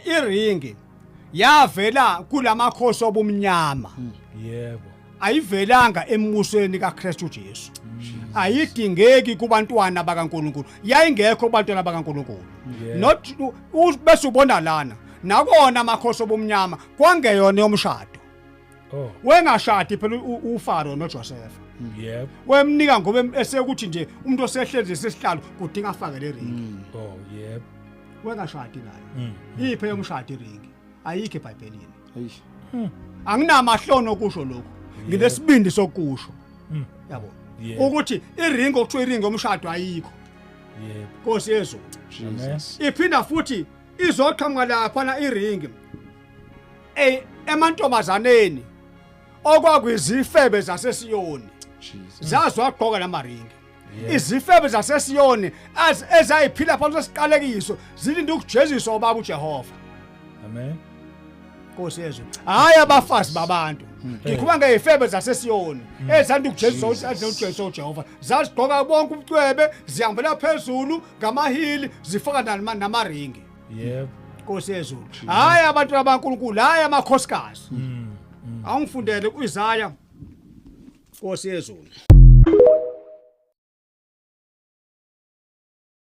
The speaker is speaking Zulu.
Iringi yavela kulamakhosi obumnyama. Yebo. Ayivelanga embusweni kaKristu Jesu. Ayidingeki kubantwana bakaNkuluNkulu. Yayingekho kubantwana bakaNkuluNkulu. Not bese ubona lana. Nakona amakhosi obumnyama kwangeyona yomshado. Oh. Wengashadi phela uFaro noJoseph. Yebo. Wemnika ngoba esekuthi nje umuntu osehlezi esihlalo kudinga afake le ring. Oh, yebo. Wengashadi naye. Iphe yomshado iringi. Ayikho eBhayibhelini. Eish. Anginamahlono okusho lokho. Nginesibindi sokusho. Yabo. Yebo. Ukuthi iringi okuthiwa iringi yomshado ayikho. Yebo. Nkosi yezulu. Jesus. Iphinda futhi izoqhamuka lapha na iringi. Emantombazaneni okwakuyizifebe zaseSiyoni. Jesus. Zazwagqoka lamaringi. Izifebe zaseSiyoni ezayiphila phansi kwesiqalekiso zilinde ukujeziswa ubaba uJehova. Amen. Nkosi yezulu. Hayi abafazi babantu. Ngikhuluma ngezifebe zaseSiyoni ezanda ukujeziswa ezanda uJehova. Zazigqoka bonke ubucwebe, zihambela phezulu ngamahili, zifaka namaringi. Yebo. Nkosi yezulu. Hayi abantu abankulunkulu, hayi amakhosikazi. Awungifundele kuIsaya. Nkosi yezulu.